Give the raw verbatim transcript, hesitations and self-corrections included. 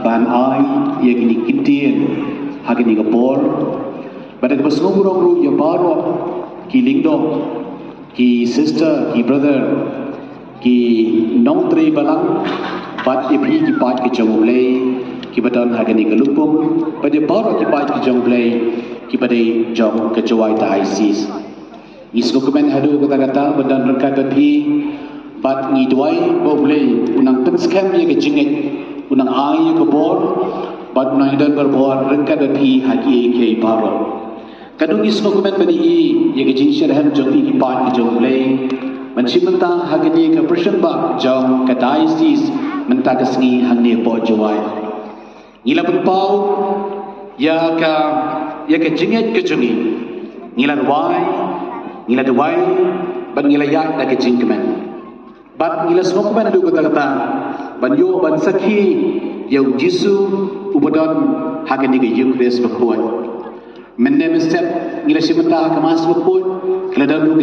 Ban ai ïa kine ki ktien ha kane ka por. Bad da kaba sngewbha ruh ïa baroh ki lyngdoh, ki sister, ki brother, ki nongtrei balang, bad ïa phi ki paid ki jong U Blei kiba don ha kane ka lympung, bad ïa baroh ki paid ki jong U Blei kiba dei jong ka Jowai Diocese. Ngi sngewkmen haduh katta katta ba don ryngkat bad phi, bad ngi duwai ba U Blei un nang pynskhem ïa ka jingngeit, un nang ai ïa ka bor, bad un nang don barabor ryngkat bad phi ha kiei kiei baroh. Katno ngi sngewkmen ban ïohi ïa ka jingshitrhem jong phi ki paid ki jong U Blei ban shim bynta ha kane ka pyrshang ba jong ka diocese mynta ka sngi hangne hapoh Jowai. Ngi la pynpaw ïa ka, ïa ka jingngeit ka jong ngi. Ngi la duwai, ngi la duwai, bad ngi la ïaid da ka jingkmen. Bad ngi la sngewkmen haduh katta katta ban ïoh ban sakhi ïa U Jisu uba don ha kane ka Ïukharist bakhuid. Mynne mynstep ngi la shim bynta ha ka Mass bakhuid, ka la don ruh ka